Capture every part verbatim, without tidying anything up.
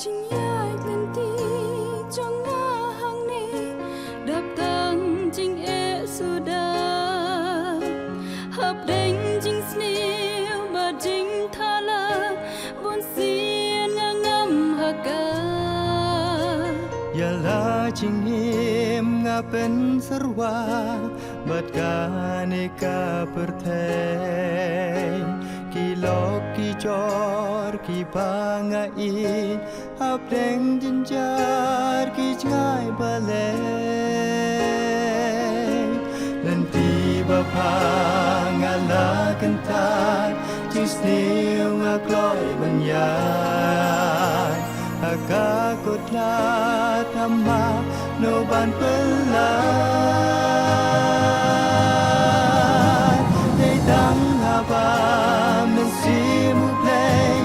Jingïaid lynti jong nga hangne, dap tang jingeh suda. Hapdeng jingsniew bad jingthala, bun sien nga ngam ha ka. Ïa la jingim nga pynsyrwa bad kane ka pyrthei. Ki lok ki jor kiba nga ïeit, hapdeng jynjar ki jngai balei. Lynti ba pha nga la kyntait, jingsniew nga kloi ban ïaid. Ha ka kot la tama no ban pynlait. Dei tang haba mynsiem U Blei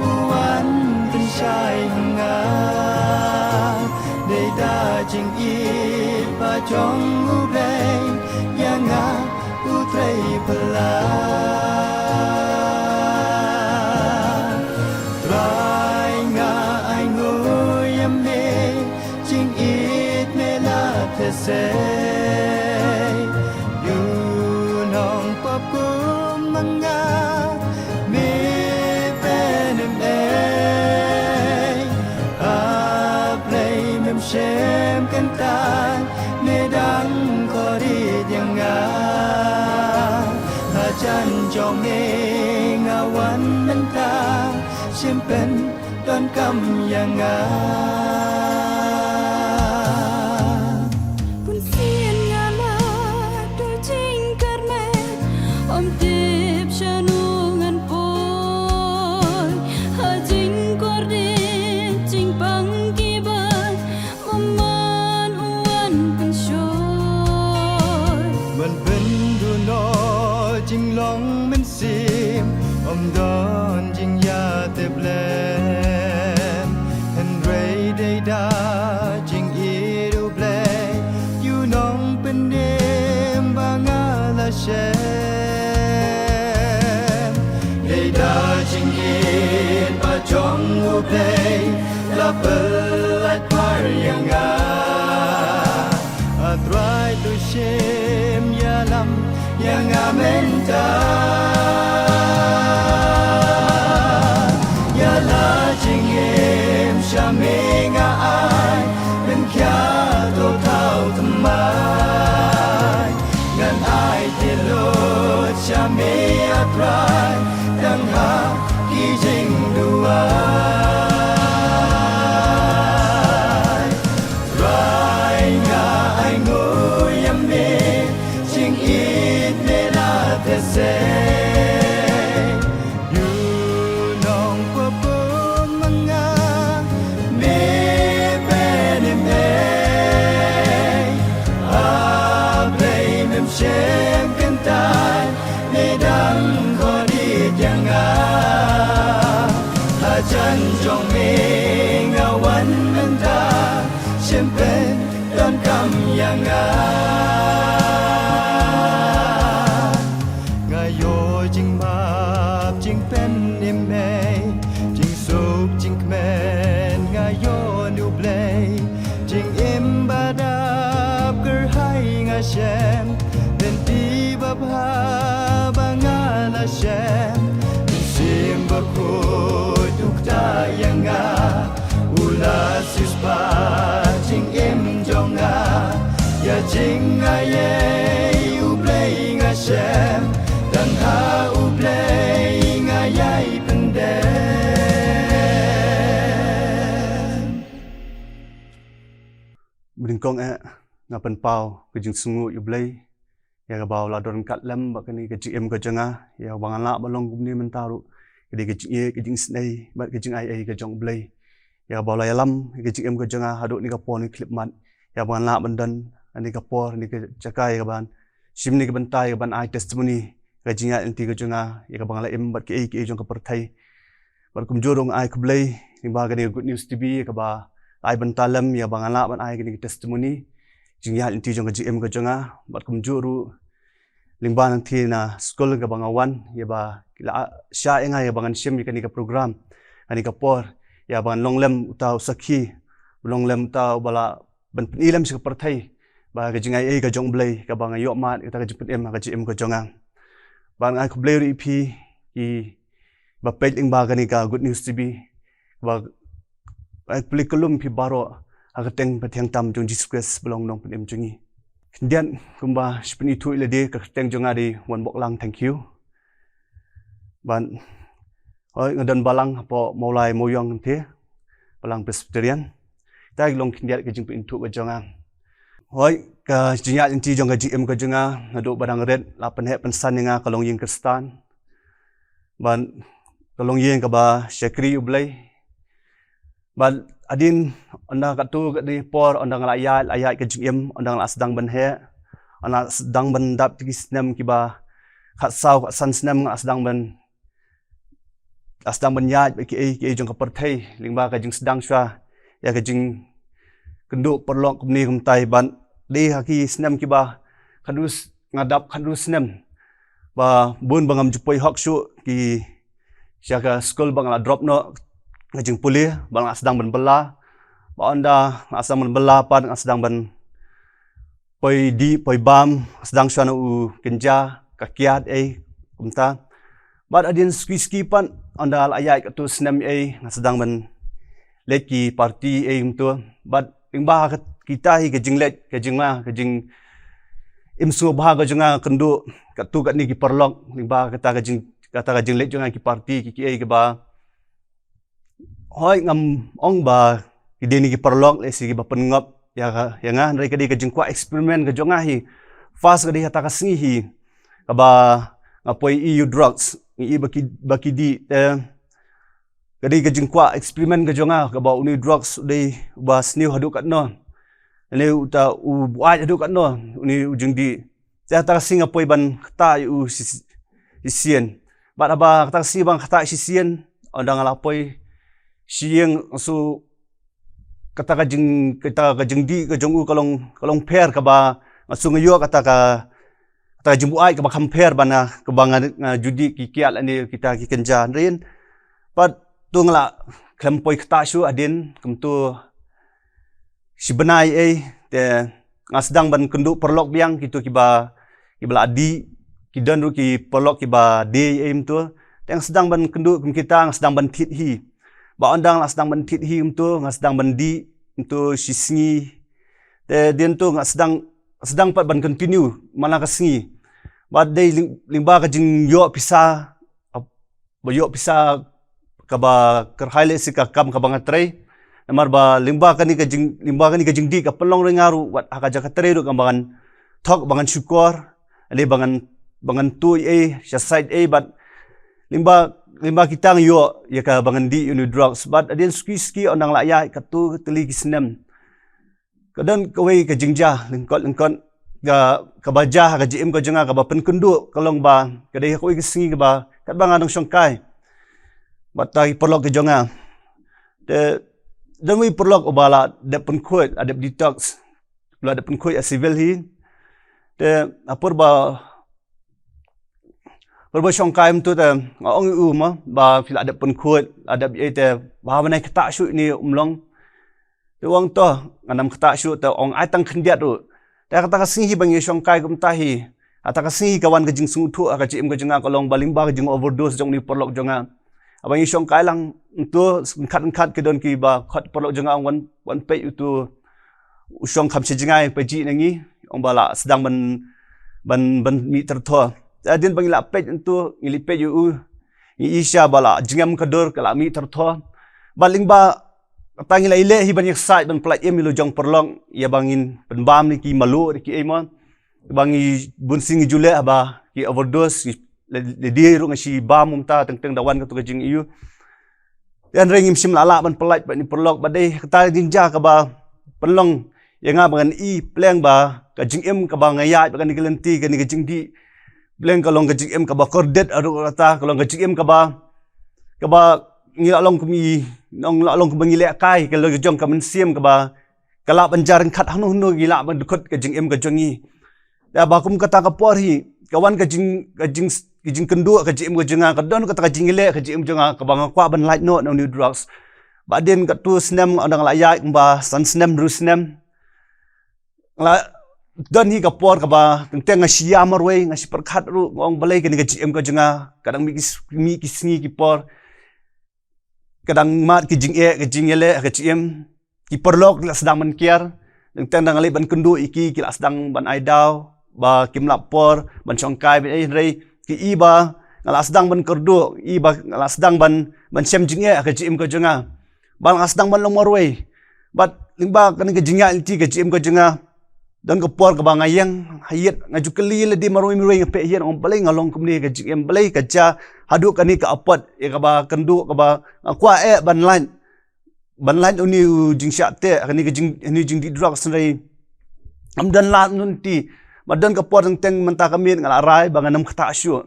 u wan pynshai ha nga. Dei da jingïeit ba jong U Blei ïa nga, U Trai phylla. Trai, nga ai nguh ïa me, jingïeit me la thesei. Ïa u nongpop kum ma nga me pynim ei. A Blei, mem shym kyntait, me dang kordit ïa nga. Hajan jong me nga wan mynta, shim pyndonkam ïa nga. Bun sien nga la duh jingkyrmen, ym tip shano ngan poi. Ha jingkordit jingpang kiba bymman u wan pynshoi. Man pynduh noh jinglong mynsiem, ym don jingïatep lem. Hynrei dei da jingïeit U Blei, ïa u nongpynim ba nga la shem. Dei da jingïeit ba jong U Blei, la pyllait phar ïa nga. A Trai, to shim ïalam ïa nga mynta. Ïa la jingim sha me nga ai, pynkhia to thaw thymmai. Ngan ai te lut sha me, A Trai, tang ha ki jingduwai. Trai, nga ai nguh ïa me, jingïeit me la thesei. Ïa u nongpop kum ma nga me pynim ei. A Blei, mem shym kyntait, me dang kordit ïa nga. Hajan jong me nga wan mynta, shim pyndonkam ïa nga. Nga ïoh jingmap jingpynim ei, jingsuk jingkmen nga ïoh na U Blei. Jingim ba dap kyrhai nga shem, lynti babha ba nga la shem. Mynsiem Bakhuid u ktah ïa nga, u la siewspah jingim jong nga. Ïa jingaiei U Blei nga shem, tang ha U Blei nga ïai pyndem. Banyngkong eh, nga pynpaw ka jingsngewnguh ïa U Blei ïa kaba u la don ryngkat lem bad kane ka jingim ka jong nga, ïa kaba nga lah ban long kumne mynta ruh. Ka dei ka jingïeit, ka jingisynei bad ka jingaiei ka jong U Blei. Ïa kaba u la ïalam ïa ka jingim ka jong nga haduh kane ka por, kane ka khyllipmat, ïa kaba nga lah ban don ha kane ka por, ha kane ka jaka, ïa kaban shim kane ka bynta ïa kaban ai testimony ka jingïaid lynti ka jong nga, ïa kaba nga la im bad kiei kiei jong ka pyrthei. Bad kumjuh ruh nga ai khublei lyngba kane ka Good News T V ïa kaba ai bynta lem ïa kaba nga lah ban ai kane ka testimony jingïaid lynti jong ka jingim ka jong nga. Bad kumjuh ruh lyngba na kane ka skul kaba nga wan, ïa ba ki la shah ïa nga ïa ba ngan shim ïa kane ka program, kane ka por, ïa ban long lem uta u sakhi, long lem uta uba lah ban pyni lem sha ka pyrthei ba ka jingai ei ka jong U Blei kaba nga ïoh mad ïa kata ka jingpynim ha ka jingim ka jong nga. Bad nga ai khublei ruh ïa phi kiba peit lyngba kane ka Good News T V, ba ai khublei kyllum ïa phi baroh ha ka kyrteng ba thiang tam jong Jisu Khrist ba long Nongpynim jong ngi. Khyndiat kumba shu pynithuh ïa lade, ka kyrteng jong nga dei Wanboklang Thangkhiew. Bad hoi, nga don balang hapoh Mawlai Mawiong Hynthie, balang Presbyterian. Te ka long khyndiat ka jingpynithuh ka jong nga. Hoi, ka jingïaid lynti jong ka jingim ka jong nga naduh ba dang rit la pynheh pynsan ïa nga ka longïing Khristan. Bad ka longïing kaba shakri U Blei. Bad hadien ynda katto katne por ynda nga la ïaid, la ïaid ka jingim, ynda nga la sdang ban heh, ynda la sdang ban dap ki snem kiba khatsaw khatsan snem, nga la sdang ban, la sdang ban ïaid bad kiei kiei jong ka pyrthei lyngba ka jingsdang shuwa ïa ka jingkynduh paralok kumne kumtai. Bad dei ha ki snem kiba khatduh s-, nga dap khatduh snem ba bun ba ngam ju poi hok shuh ki sha ka skul, ba nga la drop noh ka jingpule, ba nga la sdang ban bylla. Bad ynda nga la sdang ban bylla pat nga la sdang ban poi dih poi bam, sdang shuwa na u kynja, ka kiad ei kumta. Bad hadien suki suki pat ynda la ïaid katto snem ei nga sdang ban leit ki party ei kumto. Bad lyngba ha kita hi ka jingleit ka jingma, ka jingim sngewbha ka jong nga kynduh katto katne ki paralok lyngba kata ka jing, kata ka jingleit jong nga ki party ki kiei kiba hoi, ngam ong ba ki dei ne ki paralok lehse kiba pynngop ïa ka, ïa nga, hynrei ka dei ka jingkwah experiment ka jong nga hi. First ka dei ha kata ka sngi hi kaba nga poi ïoh drugs, nga ïoh ba ki, ba ki dih, te ka dei ka jingkwah experiment ka jong nga kaba une u drugs u dei uba sniew haduh katno, ne uta u buaid haduh katno une u jingdih. Te ha kata ka sngi nga poi ban ktah ïa u shi, shisien. Bad haba kata ka sngi ba nga ktah shisien, ynda nga la poi sha ïing, nga sngew kata ka jing, kata ka jingdih ka jong u ka long, ka long pher, kaba nga sngew nga ïoh kata ka, kata ka jingbuaid kaba kham pher ban nga, kaba nga, nga ju dih ki kiad lane kita ki kynja, hynrei pat to nga la khlem poi ktah shuh hadien, kumto shi bnai ei, te nga sdang ban kynduh paralok biang, kito kiba, kiba la dih, ki don ruh ki paralok kiba die ei kumto. Te nga sdang ban kynduh kum kita, nga sdang ban thied hi. Bad ynda nga la sdang ban thied hi kumto, nga sdang ban dih kumto shi sngi. Te hadien to nga sdang, sdang pat ban continue man la ka sngi. Bad dei lyng, lyngba ka jingïoh pisa, ba ïoh pisa kaba kyrhai lehse ka kam kaba nga trei. Namar ba lyngba kane ka jing, lyngba kane ka jingdih ka pynlong ïa nga ruh wat ha ka jaka trei ruh kaba ngan thok, ba ngan shukor, lane ba ngan, ba ngan tuh ei sha side ei, bad lyngba, lyngba kita nga ïoh ïa kaba ngan dih ïa une u drugs. Bad hadien suki suki ynda nga la ïaid katto katne ki snem, ka don kawei ka jingjia lyngkot lyngkot ka, kaba jia ha ka jingim ka jong nga kaba pynkynduh, ka long ba ka dei ha kawei ka sngi kaba katba nga dang shongkai bad kita ki paralok ki jong nga, te don uwei u paralok uba la dep pynkhuid, la dep detox, la dep pynkhuid ha civil hi. Te ha por ba, por ba shongkai kumto te nga ong ïa u, mo, ba phi la dep pynkhuid, la dep ei, te ba ha bnai ktah shuh ine um long. Te u ong to, ngan ym ktah shuh, te u ong ai tang khyndiat ruh. Te kata ka sngi hi ba ngi shongkai kumta hi, kata ka sngi ka wan ka jingsngewthuh ha ka jingim ka jong nga, ka long ba lyngba ka jing overdose jong une u paralok jong nga. Haba ngi shongkai lang kumto, ryngkat ryngkat ki don kiba khot paralok jong nga, ong wan, wan peit uto u shong kham sha jngai, peit jngai na ngi, ong ba la sdang ban, ban, ban mih tyrtho. Te hadien ba ngi la peit kumto, ngi la peit ïa u, ngi i sha ba la jngem ka dur, ka la mih tyrtho. Bad lyngba kata ngi la ïaleh hi ban ïaksaid ban pyllait im ïa la u jong paralok, ïa ba ngin pynbam ne ki malu ne kiei, mo. Ba ngi bun sien ngi ju leh haba ki overdose, ngi la, la die ruh nga shi bam kumta teng teng da wan kato ka jingïoh. Te hynrei ngim shym la lah ban pyllait bad une u paralok, bad dei kata ka jingjia kaba pynlong ïa nga ba ngan i pleng ba ka jingim kaba nga ïaid bad kane ka lynti, kane ka jingdih, pleng ka long ka jingim kaba kordit haduh katta, ka long ka jingim kaba, kaba ngi la long kum i, ngi la long kumba ngi lehkai, ka long ka jong ka mynsiem kaba ka lah ban jia ryngkat hangno hangno, ngi lah ban dkhot ka jingim ka jong ngi. Te ba kum kata ka por hi ka wan ka jing, ka jing, ka jingkynduh ka jingim ka jong nga, ka don kata ka jingïaleh ka jingim jong nga kaba nga kwah ban lait noh na une u drugs. Ba hadien katto snem, ynda nga la ïaid kumba san snem, hynriew snem, nga la don hi ka por kaba teng teng nga shu ïa marwei, nga shu pyrkhat ruh, nga ong balei kane ka jingim ka jong nga ka dang mih ki, mih ki sngi ki por, ka dang mad ki jingeh, ki jingïaleh, ki jingim, ki paralok la sdang ban kiar. Teng teng ynda nga leit ban kynduh ïa ki, ki la sdang ban ai daw ba kim lap por ban shong kai ban ei, hynrei ki i ba nga la sdang ban kyrduh, i ba nga la sdang ban, ban shem jingeh ha ka jingim ka jong nga. Ba nga la sdang ban long marwei. Bad lyngba kane ka jingïaid lynti ka jingim ka jong nga, don ka por kaba nga ïeng ha ïit, nga ju kylli ïa lade marwei marwei, nga peit ha ïit, nga ong balei nga long kumne ha ka jingim, balei ka jia haduh kane ka apot ïa kaba kynduh, kaba nga kwah eh ban lait, ban lait une u jingshah teh, kane ka jing, une u jingdih drugs, hynrei ngam don lad lynti. Bad don ka por teng teng mynta ka miet nga la rai ba ngan ym ktah shuh.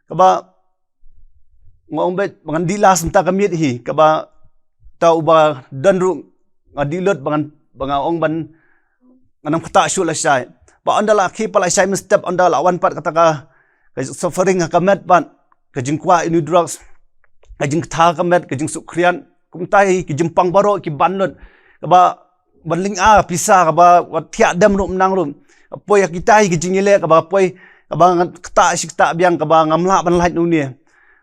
Kaba nga ong beit ba ngan dih last mynta ka miet hi, kaba uta uba don ruh nga dih lut ba ngan, ba nga ong ban ngan ym ktah shuh lashai. Ba ynda la khie pat lashai mynstep, ynda la wan pat kata ka, ka suffering ha ka met pat, ka jingkwah ïa une u drugs, ka jingktah ha ka met, ka jingsuk khriat, kumta hi ki jingpang baroh ki ban lut. Kaba ban lynga pisa, kaba wat thiah dem ruh, ym nang ruh. Poi ha kita hi ki jingïaleh kaba poi, kaba nga ktah shi ktah biang, kaba ngam lah ban lait na une.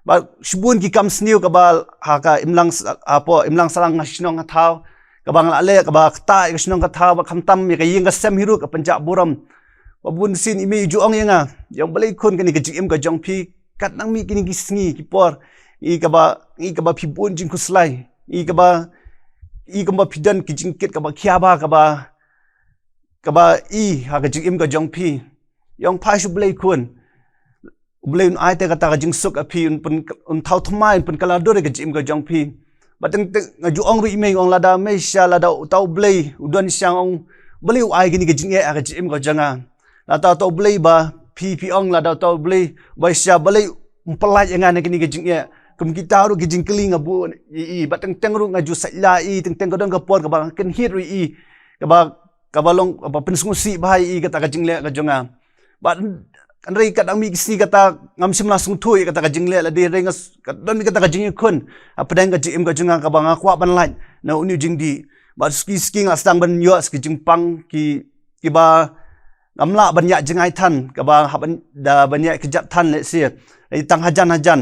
Ba shibun ki kam sniew kaba ha ka imlang sa-, hapoh imlang sahlang ha shnong ha thaw, kaba nga la leh kaba ktah ïa ka shnong ka thaw, ba khamtam ïa ka ïing ka sem hi ruh ka pynjah burom. Ba bun sien i mei i ju ong ïa nga, ïa ong balei khun kane ka jingim ka jong phi, kat nang mih kine ki sngi ki por, i kaba, i kaba phi bun jingkhuslai, i kaba, i kaba phi don ki jingkit kaba khia ba, kaba, kaba i ha ka jingim ka jong phi. Ïa ong phai sha U Blei khun. U Blei un ai te kata ka jingsuk ha phi, un pyn, un thaw thymmai, un pynkylla dur ïa ka jingim ka jong phi. Ba teng teng nga ju ong ruh i mei, ong lada mei sha lada uta U Blei u don sha, ong balei u ai kine ka jingeh ha ka jingim ka jong nga. Lada uta U Blei ba phi, phi ong lada uta U Blei ba sha, balei um pyllait ïa nga na kine ka jingeh. Kum kita ruh ki jingkylli nga bun ïa i, ba teng teng ruh nga ju saitla ïa i, teng teng ka don ka por kaba nga kynhied ruh ïa i, kaba, kaba long, kaba pynsngewsih bha ïa i kata ka jingleh ka jong nga. Bad hynrei kat nang mih ki sngi kata ngam shym la sngewthuh ïa kata ka jingleh lade, hynrei nga s-, ka don mih kata ka jingïakhun hapdeng ka jingim ka jong nga kaba nga kwah ban lait na une u jingdih. Bad suki suki nga sdang ban ïoh ki jingpang ki, kiba ngam lah ban ïaid jngai than, kaba hap ban, da ban ïaid kjat than lehse. Ïa tang hajan hajan.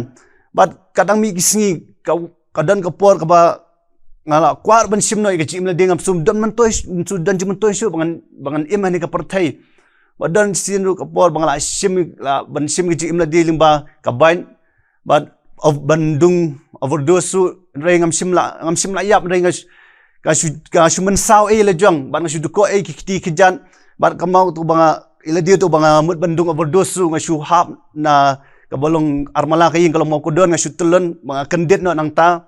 Bad kat nang mih ki sngi ka, ka don ka por kaba nga la kwah ban shim noh ïa ka jingim lade, ngam shu don myntoi, ngam shu don jingmyntoi shuh ba ngan, ba ngan im ha kane ka pyrthei. Ba don sien ruh ka por ba nga la shim, la ban shim ka jingim lade lyngba ka bad, bad ov-, ban dung overdose ruh, hynrei ngam shym la, ngam shym la ïap, hynrei nga sh-, nga shu, nga shu mynsaw ei la jong, bad nga shu dkoh ei ki kti ki jait, bad ka mut uto ba nga, ïa lade uto ba nga mut ban dung overdose ruh, nga shu hap na kaba long armala ka ïing ka long mawkydon, nga shu tylli, ba nga kyndit noh nangta.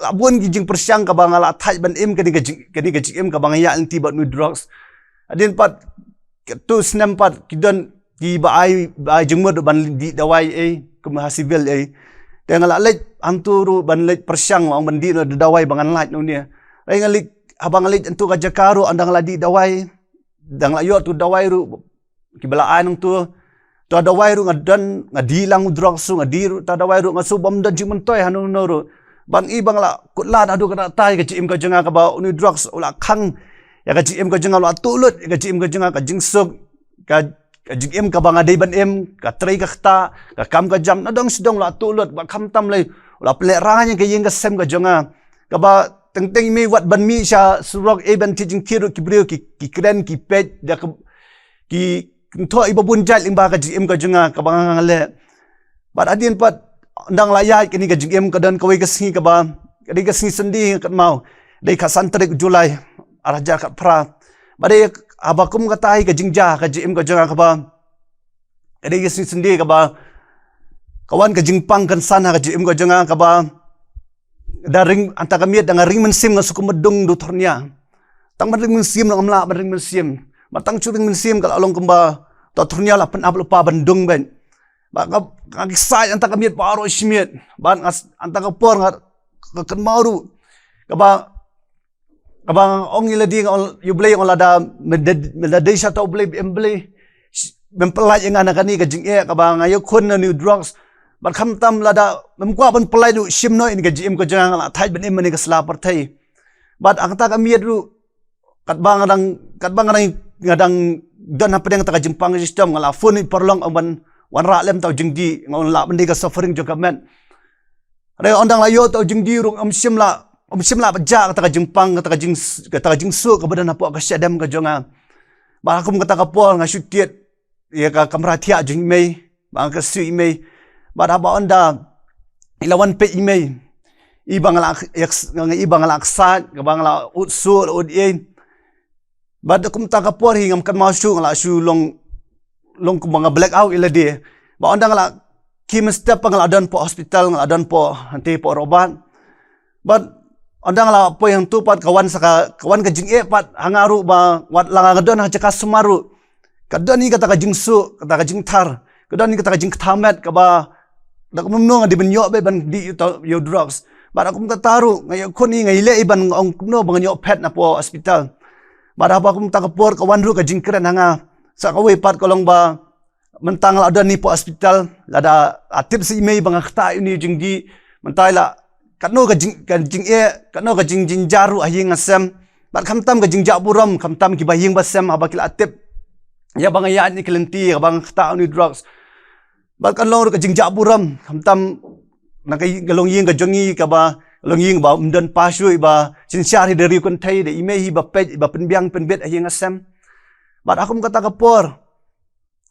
La bun ki jingpyrshang kaba nga la thait ban im kane ka jing, kane ka jingim kaba nga ïaid lynti bad une u drugs. Hadien pat katto snem pat ki don kiba ai, ba ai jingmut ban dih dawai ei, kum ha civil ei. Te nga la leit hangto ruh ban leit pyrshang, ong ban dih noh da dawai ba ngan lait na une. Hynrei nga leit, haba nga leit hangto ka jaka ruh, ynda nga la dih dawai, ynda nga la ïoh tu dawai ruh, kiba la ai nangto, tu dawai ruh nga don, nga dih lang u drugs ruh, nga dih ruh tu dawai ruh, nga shu bym don jingmyntoi hano hano ruh. Bad i ba nga la kut lad haduh katta katta ïa ka jingim ka jong nga, kaba une u drugs u la khang ïa ka jingim ka jong nga, u la tuh lut ïa ka jingim ka jong nga, ka jingsuk, ka, ka jingim kaba nga dei ban im, ka trei ka ktah, ka kam ka jam, nadong shadong u la tuh lut, bad khamtam lei u la pynlehraiñ ïa ka ïing ka sem ka jong nga. Kaba teng teng i mei wat ban mih sha surok ei ban thied jingthied ruh ki briew ki, ki kren ki peit da ka, ki kynthoh ïa ba bun jait lyngba ka jingim ka jong nga kaba nga, nga leh. Bad hadien pat ynda nga la ïaid kane ka jingim, ka don kawei ka sngi kaba, ka dei ka sngi Sunday kynmaw, dei ka san tarik July ar hajar khatphra. Bad dei haba kum kata hi ka jingjia ka jingim ka jong nga kaba, ka dei ka sngi Sunday kaba ka wan ka jingpang kynsan ha ka jingim ka jong nga kaba da ring, hangta ka miet da nga ring mynsiem, nga shu kum ba dung da u thornïa. Tang ban ring mynsiem ruh ngam lah ban ring mynsiem. Bad tang shu ring mynsiem ka la long kumba uta u thornïa u la pynap lypa ban dung beit. Bad nga, nga kiew sait hangta ka miet baroh shi miet. Bad nga s-, hangta ka por nga, nga kynmaw ruh kaba, kaba nga ong ïa lade, nga ong ïa U Blei, nga ong lada me da, me da dei sha uta U Blei, em Blei, sh-, mem pyllait ïa nga na kane ka jingeh kaba nga ïakhun na une u drugs. Bad khamtam lada mem kwah ban pynlait ruh, shim noh ïa kane ka jingim ka jong nga, nga la thait ban im ha kane ka sla pyrthei. Bad ha kata ka miet ruh, katba nga dang, katba nga dang, nga dang don hapdeng kata ka jingpang ka jingshitom, nga la phone ïa i paralok ban wanrah lem uta u jingdih, nga ong lah ban dei ka suffering jong ka met. Hynrei ynda nga la ïoh uta u jingdih ruh, ym shym la, ym shym la pynjah kata ka jingpang, kata ka jing, kata ka jingsuk kaba don hapoh ka shadem ka jong nga. Bad ha kum kata ka por nga shu tied ïa ka kamra thiah jong i mei, ba nga kyrsieh ïa i mei. Bad haba ynda i la wan peit i mei, i ba nga la, i ba nga la ksaid, kaba nga la ud suh, la ud ïeit. Bad ha kum kata ka por hi ngam kynmaw shuh, nga la shu long, long kumba nga black out ïa lade. Bad ynda nga la khie mynstep pat nga la don hapoh hospital, nga la don hapoh, hangtei hapoh Robert. Bad ynda nga la poi hangto pat ka wan sa ka, ka wan ka jingeh pat ha nga ruh ba wat la nga don ha jaka sumar ruh, ka don hi kata ka jingsuk, kata ka jingthar, ka don hi kata ka jingkthah met kaba da kumno nga dei ban ïoh beit ban dih ïa u drugs. Bad ha kum kata ruh nga ïakhun hi, nga ïaleh hi ban ong kumno ba ngan ïoh phet napoh hospital. Bad haba kum kata ka por ka wan ruh ka jingkren ha nga. Sa kawei pat ka long ba mynta nga la don hi hapoh hospital, lada la tip sa i mei ba nga ktah ïa une u jingdih, mynta la katno ka jing, ka jingeh, katno ka jingjynjar ruh ha ïing ha sem. Bad khamtam ka jingjah burom, khamtam kiba ha ïing ba sem haba ki la tip ïa ba nga ïaid ïa ki lynti, ïa ba nga ktah ïa une u drugs. Bad kan long ruh ka jingjah burom, khamtam na ka, ka longïing ka jong ngi kaba, longïing ba ym don pa shuh, ba synshar hi da ri kynthei, da i mei hi ba peit, ba pynbiang pynbit ha ïing ha sem. Bad ha kum kata ka por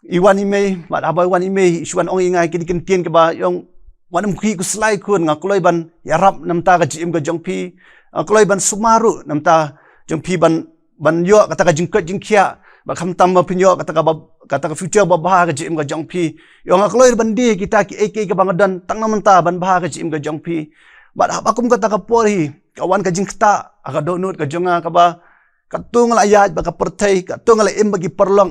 i wan i mei, bad haba i wan i mei, i shu wan ong ïa nga kine ki ktien kiba ong, wat nym khih khuslai khun, nga kloi ban ïarap na bynta ka jingim ka jong phi. Nga kloi ban sumar ruh na bynta jong phi ban, ban ïoh kata ka jingkoit jingkhiah, bad khamtam ba phin ïoh kata ka ba, kata ka future ba bha ha ka jingim ka jong phi. Ïa nga kloi ban die kita kiei kiei kiba nga don tang na bynta ban bha ha ka jingim ka jong phi. Bad haba kum kata ka por hi ka wan ka jingktah ha ka dohnud ka jong nga kaba katto nga la ïaid bad ka pyrthei, katto nga la im bad ki paralok.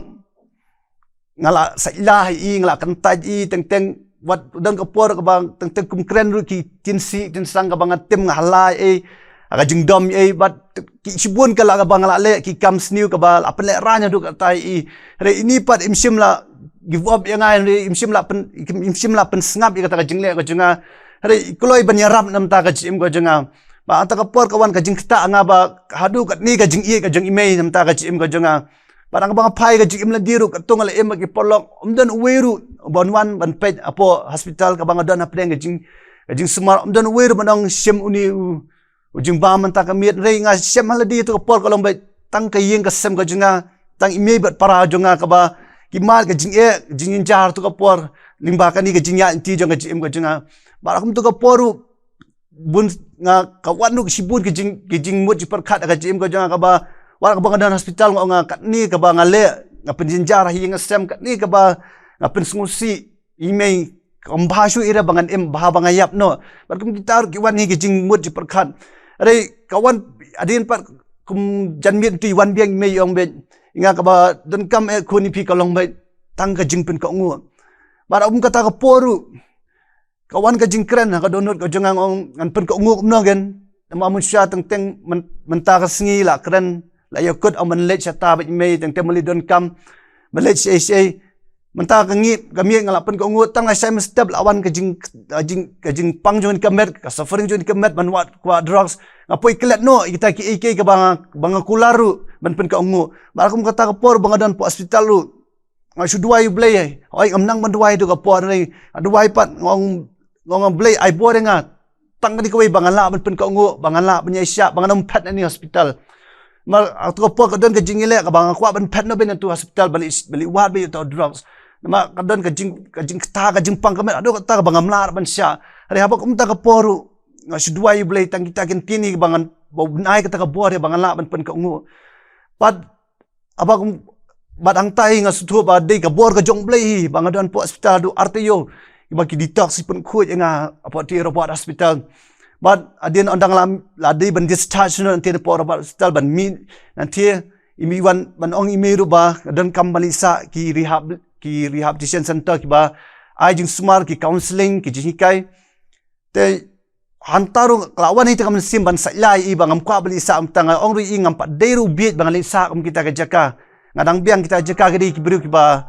Nga la saitla ïa i, nga la kyntait ïa i, teng teng wat don ka por kaba teng teng kum kren ruh ki ktien sih ktien sang kaba nga tim nga hala ïa i ha ka jingdom ïa i, bad ki shibun ka la kaba nga la leh ki kam sniew kaba la pynlehrain haduh katta ïa i. Hynrei ini pat im shym la give up ïa nga, hynrei im shym la pyn, im shym la pynsngap ïa kata ka jingleh ka jong nga. Hynrei i kloi ban ïarap na bynta ka jingim ka jong nga. Bad ha kata ka por ka wan ka jingktah ha nga ba haduh katne ka jingïeit ka jong i mei na bynta ka jingim ka jong nga. Bad haba nga phai ka jingim lade ruh, katto nga la im bad ki paralok, ym don uwei ruh ban wan ban peit hapoh hospital kaba nga don hapdeng ka jing, ka jingsumar, ym don uwei ruh ban ong shim une u, u jingbam mynta ka miet. Hynrei nga shem ha lade, to ka por ka long beit tang ka ïing ka sem ka jong nga, tang i mei bad para jong nga kaba ki mad ka jingeh jingjynjar to ka por lyngba kane ka jingïaid lynti jong ka jingim ka jong nga. Bad ha kum to ka por ruh bun nga ka wan ruh shibun ki jing, ki jingmut jingpyrkhat ha ka jingim ka jong nga kaba wat kaba nga don hospital nga ong nga katne kaba nga leh nga pynjynjar ha ïing ha sem, katne kaba nga pynsngewsih i mei, kam bha shuh ïa ba ngan im bha ba nga ïap noh. Bad kum kita ruh ki wan hi ki jingmut jingpyrkhat. Hynrei ka wan hadien pat kum janmiet to i wan biang i mei i ong beit ïa nga kaba donkam eh khun ïa phi ka long beit tang ka jingpynkohnguh. Bad ha kum kata ka por ruh ka wan ka jingkren ha ka dohnud ka jong nga, ong ngan pynkohnguh kumno gen. Namar mynshuwa teng teng myn, mynta ka sngi la kren, la ïakut ong ban leit shata bad i mei, teng teng mynlei donkam ban leit shaei shaei. Mynta ka ngi, ka miet nga la pynkohnguh, tang la shai mynstep la wan ka jing, ka jing, ka jingpang jong ka met, ka suffering jong ka met ban wad kwah drugs. Nga poi klet noh ïa kita kiei kiei kaba nga, ba nga kular ruh ban pynkohnguh. Bad ha kum kata ka por ba nga don hapoh hospital ruh nga shu duwai U Blei. Hooid, ngam nang ban duwai haduh ka por, hynrei nga duwai pat, nga ong, nga ong Blei ai bor ïa nga tang kane kawei ba ngan lah ban pynkohnguh, ba ngan lah ban ïaishah, ba ngan ym phet na ine i hospital. Namar hato ka por ka don ka jingïaleh kaba nga kwah ban phet noh beit na ine i hospital ban leit, ban leit wad beit ïa uta u drugs. Namar ka don ka jing, ka jingktah, ka jingpang ka met haduh katta kaba ngam lah ban shah. Hynrei haba kumta ka por ruh nga shu duwai U Blei tang kita ki ktien hi ba ngan, ba un ai kata ka bor ïa ba ngan lah ban pynkohnguh. Bad haba kum, bad hangta hi nga sngewthuh ba dei ka bor ka jong U Blei hi ba nga don hapoh hospital haduh ar taïew, kiba ki detox ki pynkhuid ïa nga hapoh te Robert Hospital. Bad hadien ynda nga la, la dei ban discharge noh na te hapoh Robert Hospital ban mih na te, i mei i wan ban ong i mei ruh ba nga donkam ban leit sah ki rehab, ki rehabilitation center kiba ai jingsumar, ki counselling, ki jinghikai. Te hangta ruh ka la wan hi te ka mynsiem ban saitla ïa i ba ngam kwah ban leit sah, mynta nga ong ruh ïa i ngam pat dei ruh bieit ba ngan leit sah kum kita ki jaka. Nga dang biang kita ki jaka ki dei ki briew kiba,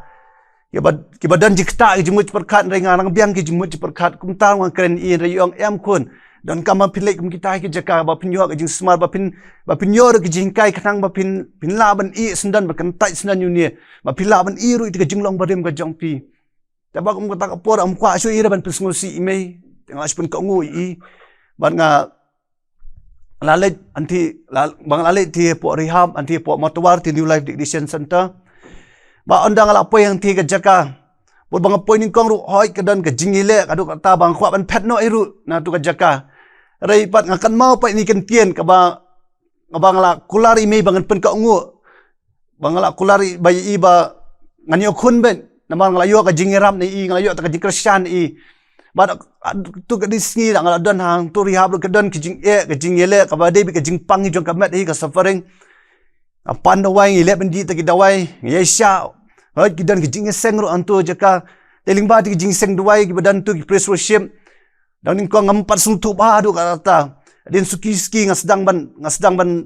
Kiba, kiba don jingktah ki jingmut jingpyrkhat, hynrei nga nang biang ki jingmut jingpyrkhat, kumta nga kren ïa phi, hynrei ong em khun. Donkam ba phin leit kum kita ki jaka, ba phin ïoh ki jingsmar, ba phin, ba phin ïoh ki jinghikai khnang ba phin, phin lah ban ïeh syndon, ba kan tait syndon ïa une. Ba phin lah ban ïeh ruh ïa ka jinglong barim ka jong phi. Te ba kum kata ka por ym kwah shuh ïa ban pynsngewsih ïa mei. Te nga la shu pynkohnguh ïa i. Bad nga la leit hangtei, la, ba nga la leit hangtei hapoh rehab, hangtei hapoh Mawtawar, hangtei New Life Dedication Center. Ba ynda nga la poi hangtei ka jaka, bad ba nga poi nyngkong ruh, hooid ka don ka jingïaleh, ka dei kata ba nga kwah ban phet noh ïa i ruh na tu ka jaka. Hynrei pat nga kynmaw pat ïa kane ka ktien kaba, kaba nga la kular ïa mei ba ngan pynkohnguh. Ba nga la kular ïa i ba ngan ïoh khun beit. Namar nga la ïoh ka jingïarap na i, nga la ïoh ta ka jingkyrshan na i. Bad, ah, tu ka dei sngi da nga la don hangtu rehab ruh ka don ka jingeh, ka jingïaleh, kaba dei beit ka jingpang jong ka met hi, ka suffering. Nga pan dawai, ngi leh bynta ki dawai, ngi ïaishah. Hooid ki don ka jingïaseng ruh hangtu jaka. Te lyngba ki jingseng dawai kiba don hangtu ki praise worship. Dang nyngkong ngam pat sngewthuh bha haduh katta. Hadien suki suki nga sdang ban, nga sdang ban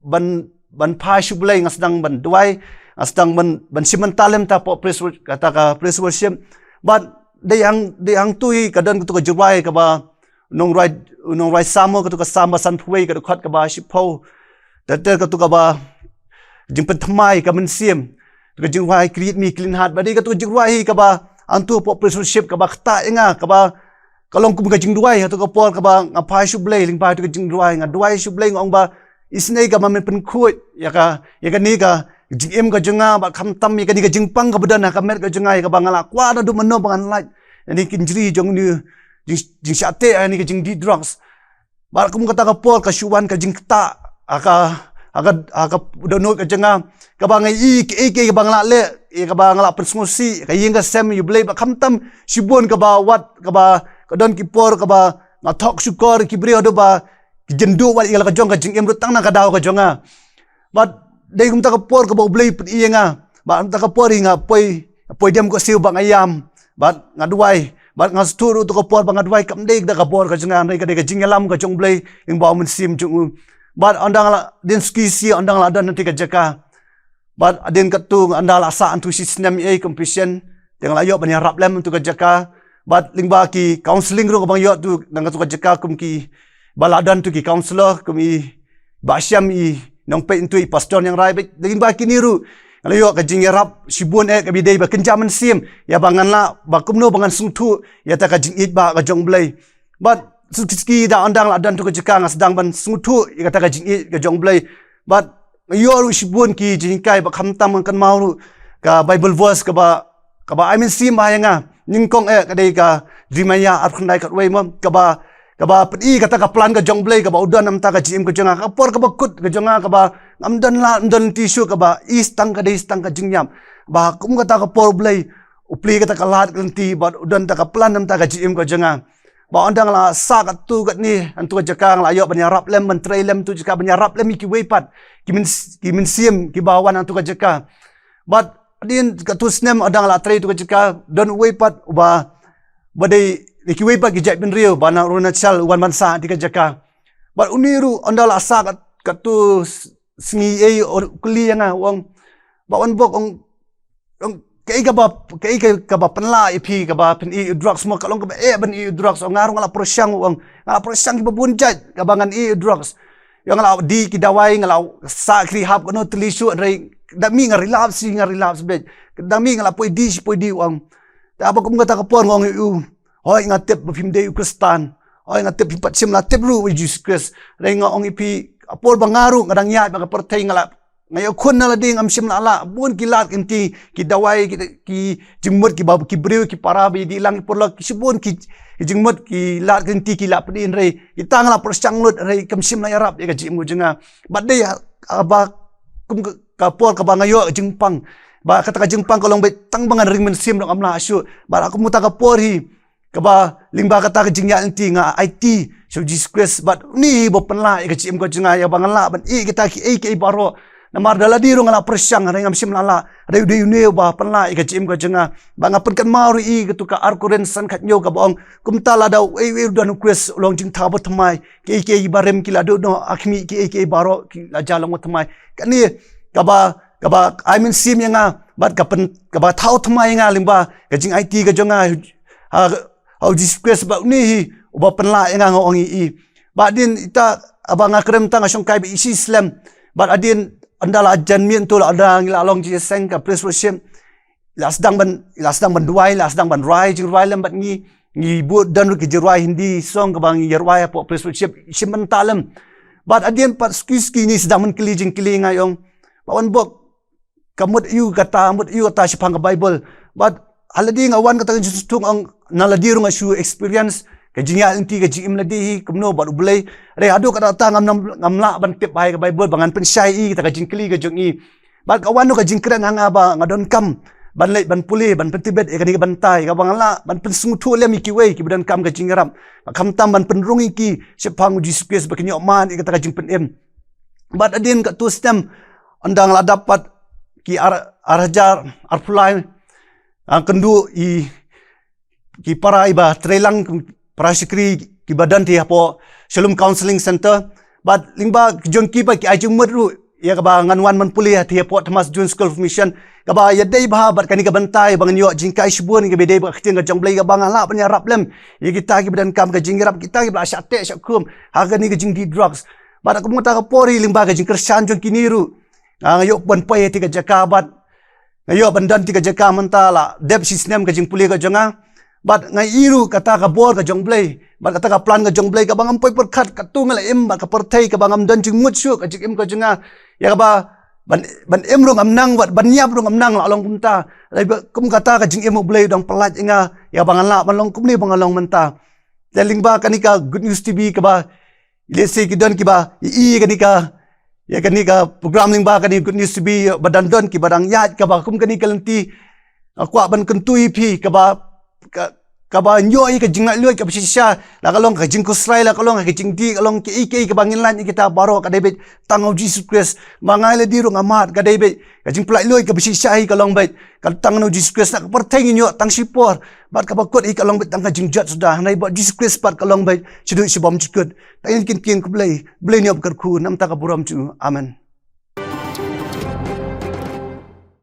ban, ban phai sha U Blei, nga sdang ban duwai, nga sdang ban, ban shim bynta lem ta hapoh praise wor-, kata ka praise worship. Bad dei hang, dei hangtu hi ka don katu ka jingrwai kaba nongrwai, nongrwai Salm, katu ka Salm ba sanphew wei, ka dkhot kaba shiphew. Te, te katu kaba jingpynthymmai ka mynsiem. Ka jingrwai Create Me a Clean Heart. Bad dei katu ka jingrwai hi kaba hangtu hapoh praise worship kaba ktah ïa nga, kaba ka long kum ka jingduwai, ha katu ka por kaba nga phai sha U Blei, lyngba katu ka jingduwai, nga duwai sha U Blei, nga ong ba, isynei kaba men pynkhuid ïa ka, ïa kane ka jingim ka jong nga, bad khamtam ïa kane ka jingpang kaba don ha ka met ka jong nga, ïa kaba nga la kwah naduh mynno ba ngan lait ïa kane ka jingri jong une, jing, jingshah teh ïa kane ka jingdih drugs. Bad kum kata ka por ka shu wan ka jingktah ha ka, ha ka, ha ka dohnud ka jong nga, kaba nga ïohi kiei kiei kaba nga la leh, ïa kaba nga la pynsngewsih, ka ïing ka sem ïa U Blei, bad khamtam shibun kaba wat, kaba ka don ki por kaba nga thok shukor ïa ki briew haduh ba ki jynduh wat ïa la ka jong ka jingim ruh tang na ka daw ka jong nga. Bad dei kumta ka por kaba U Blei u pyni ïa nga. Bad kumta ka por hi nga poi, poi dem ko siew bad nga ïam. Bad nga duwai. Bad nga sngewthuh ruh tu ka por ba nga duwai kam dei da ka bor ka jong nga, hynrei ka dei ka jingïalam ka jong U Blei, lyngba u Mynsiem jong u. Bad ynda nga la, hadien suki shi, ynda nga la don hangtei ka jaka. Bad hadien katu ynda la sah hangtu shi snem ei kum patient. Te nga la ïoh ban ïarap lem hangtu ka jaka. Bad lyngba ki counselling ruh kaba nga ïoh tu, na katu ka jaka kum ki, ba la don tu ki counselor, kum i Bah Shem, i nongpeit hangtu, i Pastor Niangrai, bad lyngba kine ruh nga la ïoh ka jingïarap shibun eh kaba dei ba kynja mynsiem, ïa ba ngan lah, ba kumno ba ngan sngewthuh ïa ta ka jingïeit ba ka jong U Blei. Bad suki suki da ynda nga la don tu ka jaka nga sdang ban sngewthuh ïa kata ka jingïeit ka jong U Blei. Bad nga ïoh ruh shibun ki jinghikai, bad khamtam nga kynmaw ruh ka Bible verse kaba, kaba ai mynsiem bha ïa nga. Nyngkong eh ka dei ka Jeremiah arphew khyndai khatwei mo, kaba, kaba pyni kata ka plan ka jong U Blei, kaba u don namar ka jingim ka jong nga, ka por kaba kut ka jong nga, kaba ngam don lad, ngam don lynti shuh, kaba i tang ka dei tang ka jingïap. Ba kum kata ka por U Blei u plie kata ka lad ka lynti, bad u don ta ka plan namar ka jingim ka jong nga. Ba ynda nga la sah katu katne, hangtu ka jaka nga la ïoh ban ïarap lem, ban trei lem tu jaka, ban ïarap lem ïa kiwei pat ki myns-, ki mynsiem kiba wan hangtu ka jaka. Bad hadien katu snem ynda nga la trei tu ka jaka, don uwei pat uba, ba dei na kiwei pat ki jaitbynriew ba na Arunachal, u wan ban sah hangtei ka jaka. Bad une ruh ynda la sah kat-, katu s-, sngi ei, u kylli ïa nga, u ong, Bah Wanbok, ong, ong, kaei kaba, kaei ka, kaba pynlah ïa phi kaba phin ïoh drugs mo, ka long kaba eh ban ïoh drugs? Ong, nga ruh nga la pyrshang, u ong, nga la pyrshang kiba bun jait kaba ngan ïoh drugs. Ïa nga la die ki dawai, nga la sah ki rehab kano tylli shuh, hynrei da mih nga relapse, nga relapse beit. Da mih nga la poi die shi poi die, u ong. Te haba kum kata ka por nga ong ïa u, hooid nga tip ba phim dei u Khristan. Hooid nga tip phim pat shym la tip ruh ïa u Jisu Khrist. Hynrei nga ong ïa phi, ka por ba nga ruh nga dang ïaid bad ka pyrthei, nga la, nga ïakhun na lade, ngam shym la lah. Bun ki lad ki lynti, ki dawai, ki, ki jingmut, kiba, ki briew, ki para ba ïadih lang, ki paralok, ki shibun ki, ki jingmut, ki lad ki lynti, ki la pyni, hynrei kita nga la pyrshang lut, hynrei kam shym la ïarap ïa ka jingim ka jong nga. Bad dei ha, haba kum ka, ka por kaba nga ïoh jingpang, ba kata ka jingpang ka long beit tang ba ngan ring mynsiem ruh ngam lah shuh. Bad ha kum kata ka por hi, kaba lyngba kata ka jingïaid lynti nga aiti sha u Jisu Khrist, bad une hi ba u pynlah ïa ka jingim ka jong nga, ïa ba ngan lah ban ïeh kita kiei kiei baroh. Namar da lade ruh nga la pyrshang, hynrei ngam shym la lah. Hynrei u dei une uba pynlah ïa ka jingim ka jong nga. Ba nga pynkynmaw ruh ïa katu ka Ar Korinth san khathynñiew kaba ong, kumta lada uei uei u don u Khrist, u long jingthaw bathymmai. Kiei kiei barim ki la duh noh, ha khmih, kiei kiei baroh ki la jia long bathymmai. Kane kaba kaba ai mynsiem ïa nga, bad ka pyn, kaba thaw thymmai ïa nga lyngba ka jingaiti ka jong nga ha, ha u Jisu Khrist, bad une hi uba pynlah ïa nga, nga ong ïa i. Bad hadien ita, haba nga kren mynta nga shongkai ba i shi slem. Bad hadien ynda la jan miet to, la ynda ngi la long jingïaseng ka praise worship, la sdang ban, la sdang ban duwai, la sdang ban rwai jingrwai lem bad ngi, ngi bud don ruh ki jingrwai Hindi song kaba ngi ïarwai hapoh praise worship shim bynta lem. Bad hadien pat suki suki ngi sdang ban kylli jingkylli, nga ong, "Bah Wanbok, ka mut aiu kata, mut aiu kata shaphang ka Bible?" Bad ha lade nga wan kata ka jingsngewthuh, ong, na lade ruh nga shu experience ka jingïaid lynti ka jingim lade hi kumno bad U Blei. Hynrei haduh katta katta ngam, ngam lah ban tip bha ïa ka Bible ba ngan pynshai ïa kata ka jingkylli ka jong i. Bad ka wan ruh ka jingkren ha nga ba nga donkam ban leit ban pule, ban pyntbit ïa kane ka bynta, ïa kaba ngan lah ban pynsngewthuh lem ïa kiwei kiba donkam ka jingïarap, ba khamtam ban pynrung ïa ki shaphang u Jisu Khrist ba kin ïoh mad ïa kata ka jingpynim. Bad hadien katto snem, ynda nga la dap pat ki ar, ar hajar arphew lai, ah, kynduh ïa ki para iba treilang, para shakri kiba don te hapoh Shalom Counseling Center. Bad lyngba ki jong ki pat ki ai jingmut ruh ïa kaba ngan wan ban pule ha te hapoh Thomas Jones School of Mission, kaba ïadei bha bad kane ka bynta ba ngan ïoh jinghikai shibun kaba ïadei bad ka ktien ka jong U Blei, kaba ngan lah ban ïarap lem ïa kita kiba donkam ka jingïarap, kita kiba la shah teh shah khum ha kane ka jingdih drugs. Bad kum kata ka por hi, lyngba ka jingkyrshan jong kine ruh, ah, nga ïoh ban poi ha te ka jaka, bad nga ïoh ban don te ka jaka mynta la dep shi snem ka jingpule ka jong nga. Bad nga ïohi ruh kata ka bor ka jong U Blei bad kata ka plan ka jong U Blei, kaba ngam poi pyrkhat katto nga la im bad ka pyrthei kaba ngam don jingmut shuh ka jingim ka jong nga. Ïa kaba ban, ban im ruh ngam nang, bad ban ïap ruh ngam nang, la long kumta. Hynrei ba kum kata ka jingim U Blei u dang pyllait ïa nga, ïa ba ngan lah ban long kumne ba nga long mynta. Te lyngba kane ka Good News T V, kaba lehse ki don kiba ïohi ïa kane ka, ïa kane ka program lyngba kane Good News T V, ba dang don kiba dang ïaid kaba kum kane ka lynti. Nga kwah ban kyntu ïa phi kaba, ka, kaba ïoh ïa ka jinglaitluid kaba shisha, la ka long ka jingkhuslai, la ka long ka jingdih, ka long kiei kiei kaba ngin lait ïa kita baroh, ka dei beit tang ha u Jisu Khrist. Ma nga lade ruh nga mad, ka dei beit ka jingpynlaitluid kaba shisha hi ka long beit ka tang ha u Jisu Khrist. Na ka pyrthei ngin ïoh tang shipor, bad kaba kut hi ka long beit tang ka jingjot suda, hynrei bad Jisu Khrist pat ka long beit shaduh shibymjukut. Tang ngin kin kyrkhu ïa U Blei, U Blei un ïoh kyrkhu namar ka burom jong u. Amen.